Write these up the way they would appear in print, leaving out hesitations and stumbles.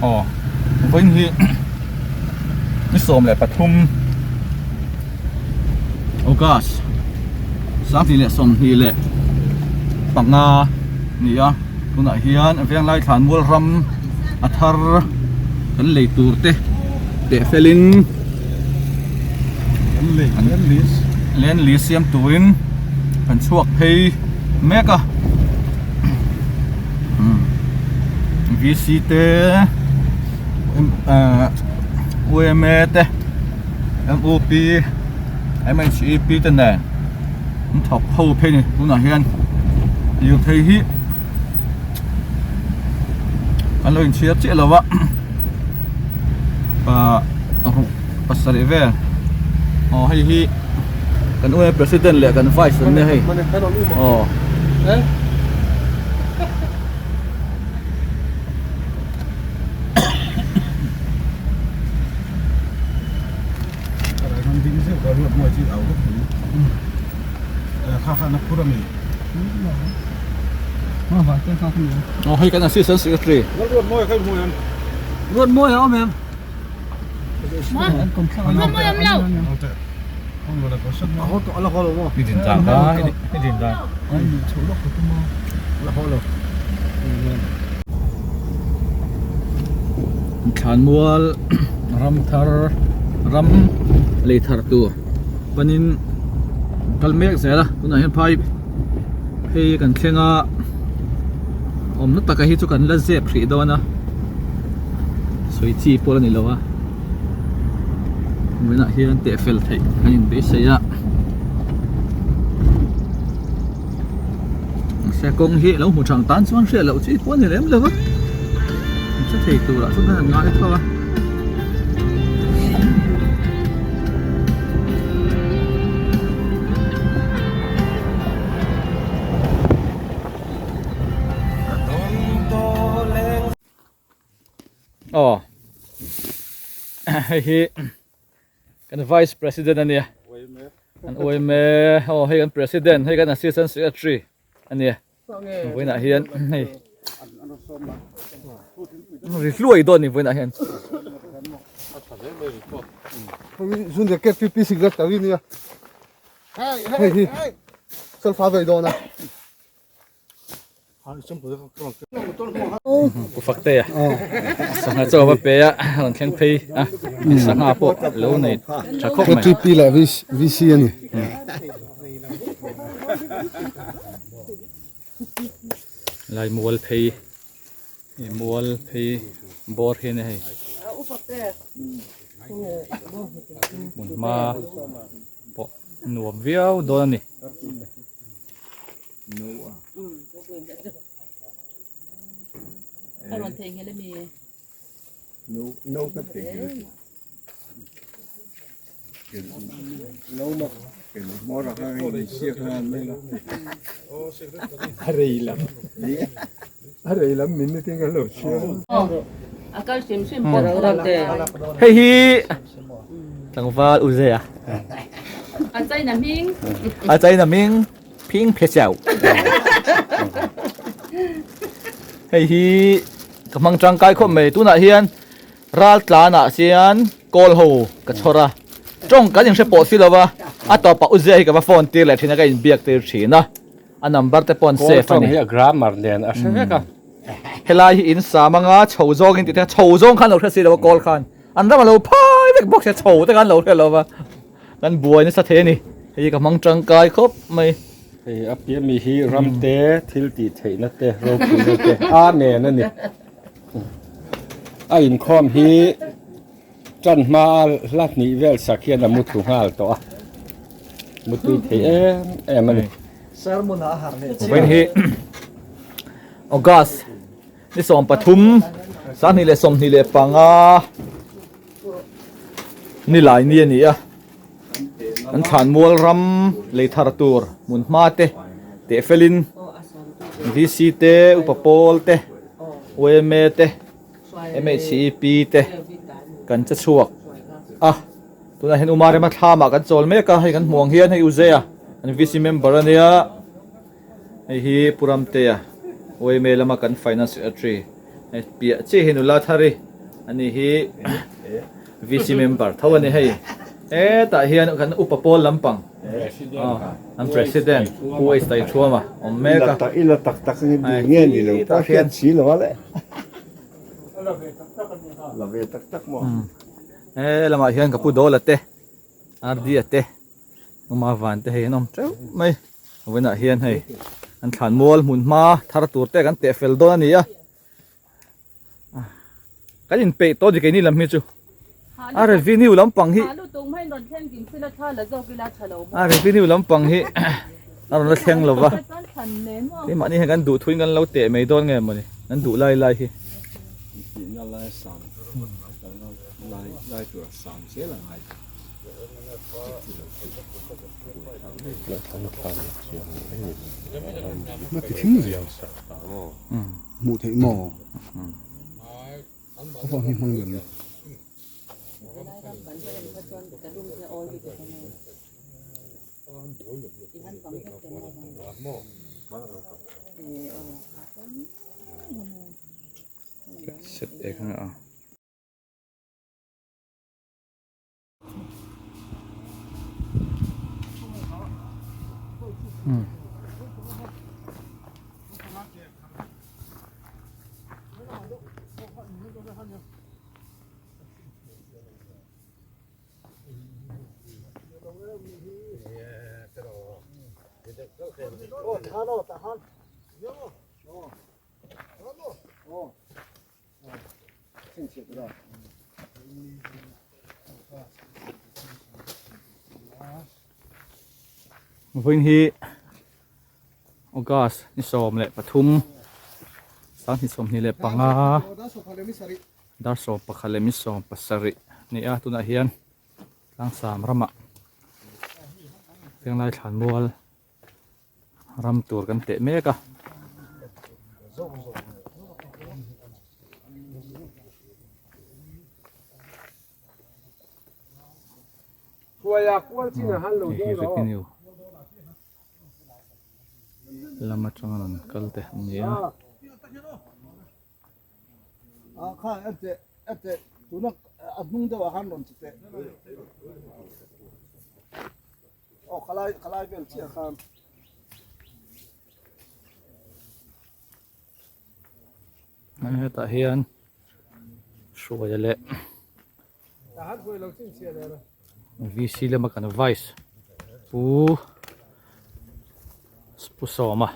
Aw vawiin hi ni 13 August 2025 ni a tunah hian Venglai Thlanmual ram a thar kan lei tur te teh felin Land lease siam turin kan chhuak phei mek a. VC te UMA te MUP MHEP te nen an thawk ho phei a ni tunah hian lirthei hi an lo inchhiar chiah lo a paruk pasarih vel aw hei hi kan UMA president leh kan vice an nia hei aw. Aw hei kan assistant secretary Ruatmawi a awm em? Ruatmawi a awm lo. I din dan ka i din dan. Thlanmual ram thar ram lei thar tur panin kal mek zel a tunah hian phai phei kan thleng a awmna taka hi chu kan la zep hrih dawn a sawi chi pawh a ni lo a vawiinah hian teh fel theih kan inbeisei a. Mahse kawng hi lo hmu thang tan chuan hriat loh chi pawh a ni lem lo va an hre thei turah chuan kan han ngai tho a. Aw hei hi kan vice president a nia an uaime aw hei kan president hei kan assistant secretary a nia vawiinah hian hei ri hluai dawn a ni vawiinah hian. Hei hi solfa vei dawn a. Pu Faktea sangha chaw va pe a rawn thleng phei a sangha pawh lo nei tha khawp mai. KTP leh VC a ni. Lai mual phei mual phei bawr hi a ni hei hmun hma pawh nuam viau dawn a ni. Hei hi tlangval u Zea a China hming. Phing phe chauh. Hei hi ka hmang tangkai khawp mai. Tunah hian ral tlanah hian kawl ho ka chhawr a. Tawng kan inhre pawh si lova, a tawpah u Zia hi ka va phone tir leh thin a, ka inbiak tir thin a. A number te pawh an save a ni. Kawl tawng hi a grammar nen a hre vek a. Helai hi in sam anga chho zawng in ti thei a, chho zawng khan lo hre si lo a kawl khan. An ram a lo phai vek bawk sia, chho te khan lo hre lo va. Kan buai nasa thei a ni. Hei ka hmang tangkai khawp mai. Hei a piah mi hi ram te, thil tih theihna te, ropuina te Amen a ni. A inkhawm hi tan hma a hla hnih vel sak hian a mu thlu nghal tawh a. Mu tui thei em em a ni. Sermon ah a harh leh chiah. Vawiin hi August ni 13, 2025 Nilai ni a ni a, an thlanmual ram lei thar tur hmun hma te teh felin VC te, Upa Pawl te, YMA te, MHEP te kan che chhuak a, tunah hian Uma rema thlamah kan chawl mek a, hei kan hmuh ang hian hei Uzea an VC member a nia, hei hi Pu Ramtea YMA lama kan finance secretary, hei piah chiah hi nula thar i. Ani hi VC member tho a ni hei. Hetah hian kan upa pawl lampang an president Pu H Taithuama awm mek a. I la tak tak nge duh nge ni lo pawh hriat si lo a le. La ve tak tak maw. He lamah hian ka pu Dawla te RD a te Uma van te hei an awm teuh mai. Vawiinah hian hei an thlan mual hmun hma thar tur te kan teh fel dawn a ni a. Kan inpeih tawh dik keini lam hi chu a revenue lampang hi a revenue lampang hi a rawn la thleng lo va keimahni hian kan duh thuin kan lo teh mai dawn nge mawni kan duh lai lai hi. Hmuh theih maw? Ka phone hi hmang lem. Set ek a. Vawiin hi August ni 13 2025 dar 11:17 ni a tunah hian tlangsam ramah Venglai thlanmual ram tur kan teh mek a. Hei hi revenue lam atanga rawn kal te an ni a. Aw khalai khalai vel chiah khan. Hetah hian hruaia leh VC lama kan vice pu pu Sawma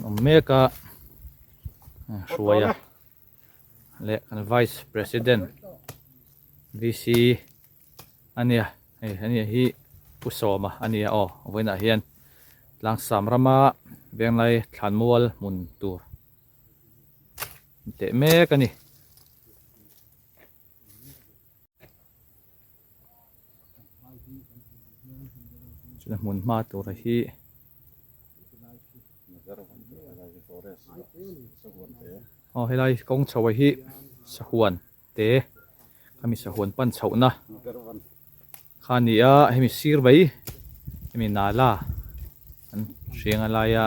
awm mek a hruaia leh kan vice president VC a nia hei ania hi Pu Sawma a nia aw vawiinah hian Tlangsam rama Venglai thlanmual hmun tur teh mek a ni. Chuna hmun hma tura hi aw helai kawng chho hi sahuan te khami sahuan pan chhohna kha a ni a hemi sir mai hemi nala an hriang a laia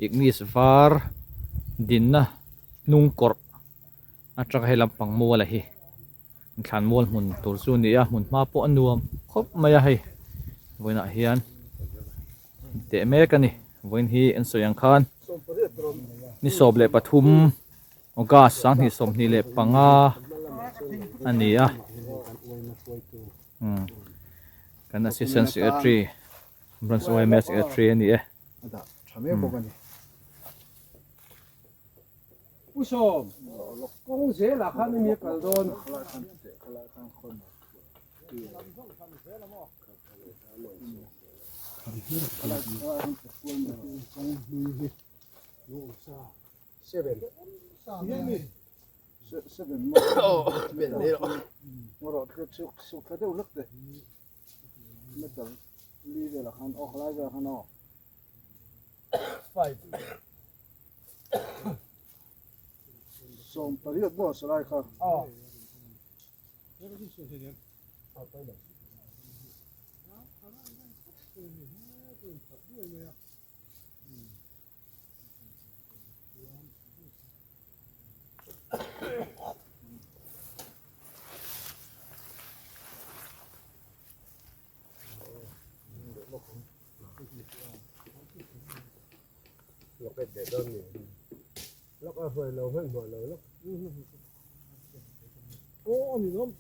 ignis var dinna hnung kawrh atanga hei lampang mual a hi thlan mual hmun tur chu a ni a hmun hma pawh a nuam khawp mai a hei vawiinah hian teh mek a ni vawiin hi an sawi ang khan ni 13. August 2025 a ni a kan assistant secretary branch yma secretary a ni e. Seven. Seven mo. Ngoro suk suk tha deuh lek te. Metal li vel ah khan aw khalai vel ah khan aw. Five. 18 maw salai kha. Aw. Locate leh dawn ni. Lak a hruai lo hman hmuah lo lak. Aw ani lawm.